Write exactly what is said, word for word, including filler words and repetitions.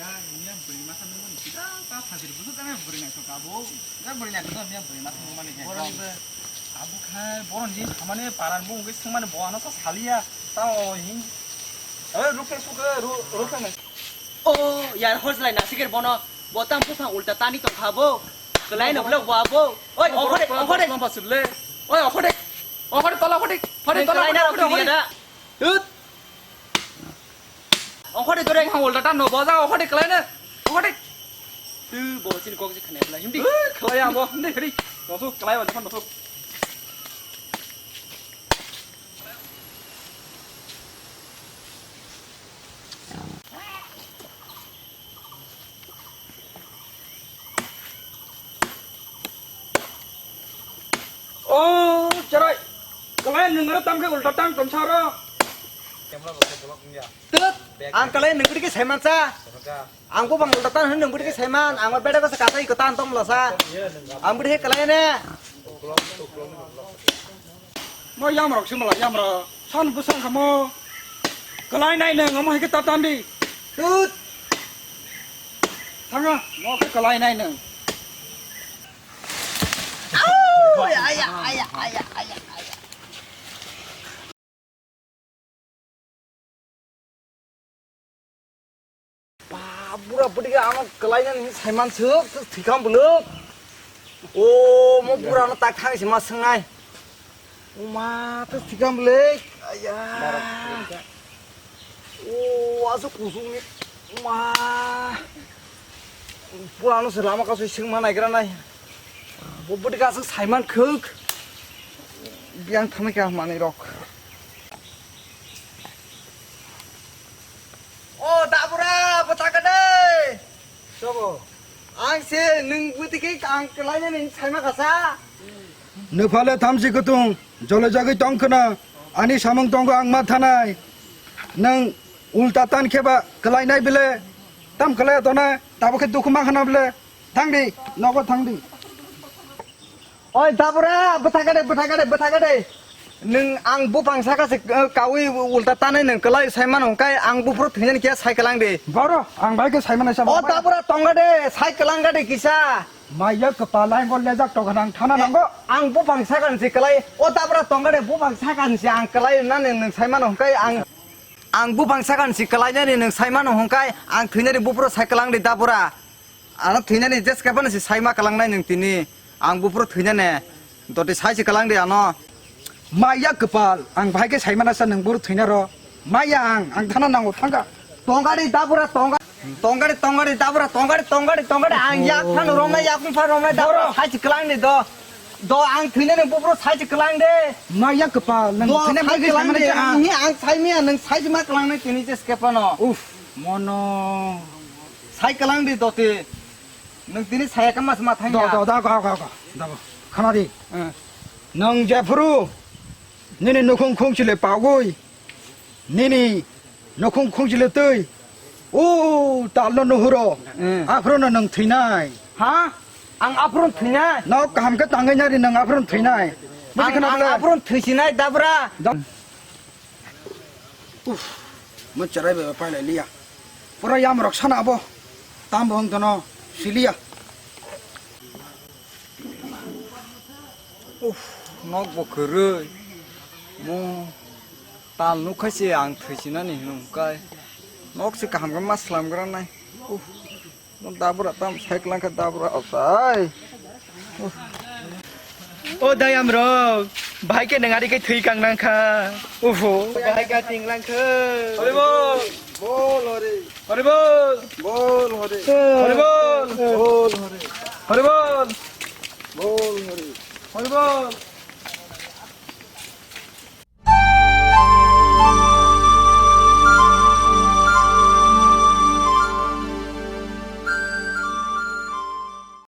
Miya bwrwi masa nungmani kisa ta phajir bwswk jani bwrwi naithok abo. Ja bwrwi naithok miya bwrwi masa nungmani. Boroni bw abo khai boroni jin thamani paran bo wngwi swngmani bo ano sa saliya. Tamo hin. Oi rukhe sukhe ru-, rukhe nai. O yar hojlai nasikir bono. Bo tam buphang ulta tani tongkha bo. Kwlai no vlog bo abo. Oi okhode okhode. Oi okhode. Okhode tola okhode. Okhode tola okhode. Tut. Ongkhorni dore. Ang ulta tan no boja ongkhorni kelaina. Ongkhorni. Tu bo chini kok je khane bla hindi. Eh, kelaia bo hindi khari. Dosu kelai wajib dosu. O, cherai. Kelai nung ro tam ke ulta tang tom saro. Tut, ang kelai nung ke saiman sa. Ang bo bang ulta tan nung ke saiman. Ang beda ko sa kata iko tan tom la sa. Ang beri kelai ne. Mo yamrok simla yamrok. San busang kamo. Kelai nai nung amo hike tatan di. Tut. Thanga, mo ke kelai nai nung. Au! Aya, aya, aya, aya, aya. Ba, bura budi ga ano kelai nani saiman suk, thikam buluk. O, mo bura no tak thang sima sengai. Uma, to thikam buluk. Aya. O, aswk kusuk ni. Ma. Purano se lama kasu singma naigra nai. Bo budi kasu saiman khuk. Biang thangni ka manwi rok. O dabura, bwtaka de. Sobo. Ang se nwng bwtwi khe ang kwlainani saiman kasa. Nwphale thamchi kwtung, jole jagwi tong khwna, ani samung tongo ang ma thanai. Nwng ulta tan khe ba kwlainai bile, tam kwlai tona, tabo khe dukhu ma khana bile. Thang di, nogo thang di. Oi, dabura, bwthakade, bwthakade, bwthakade. Nwng ang buphang saka se, eh, kawi ulta tanai nwng kwlai saimano hwnkhe ang buphuru thwinani khe sai kwlang di. Boro, ang bai khe saimano sabo. O dabura tongade, sai kwlang gade kisa. Maya kwpal ang bo lejak tongkha nang thana nango. Ang buphang saka se kwlai. O dabura tongade, buphang saka se ang kwlai nani nwng saimano hwnkhe ang, ang buphang saka se kwlainani nwng saimano hwnkhe ang thwinani buphuru sai kwlang di dabura. Ano thwinani jeske phano se saima kwlangnai nwng tini. Ang buphuru thwinani. Doti sai se kwlang di ano. Maya kwpal, ang bahai khe saimana sa nwng buru thwina ro. Maya ang, ang thana nango thangkha. Tongari dabura tonga. Tongari, tongari dabura, tongari, tongari, tongari. Ang yak phano romnai, yakung phano romnai dabura. Boro. Sai se kwlang di do. Do ang thwinani buphuru sai se kwlang de. Maya kwpal, nwng do thwina sai bagwi kwlang saimani de. Ang, ang saimaya, nwng sai se ma kwlangnai tini jeske phano. Uff, mono. Sai kwlang di doti. Nwng tini saya kama se ma thangya. Do, do, da, go, go, go. Da, go. Khana di. Eh. Nwng jephuru nini nukhung khung chile pagwi, nini nukhung khung chile twi, o talno nuhuro. Eh. Aphuru no nwng thwinai. Ha? Ang aphuru thwinai? Nok kaham khe tangwi nari nwng aphuru thwinai. Buji khana bwle? Ang aphuru thwisinai dabra. Da- Uff, mo cherai bai pailai liya. Pura yamrok sana abo. Tam bo wng tono siliya. Uff, nok bo kwrwi. Mo tal nukha se ang thwisinani hinwi kai. Nok se kaham khe ma slam gra nai. Uff. Mo dabra tam cycle khe dabra asai. O dayam rok, bahai khe nang ari khe thwi kang nang kha. Uho. Bahai khe ting lang kha. Hori bol. Bol hori. Hori bol. Bol hori. Hori bol. Bol hori. Hori bol. Bol hori. Hori bol.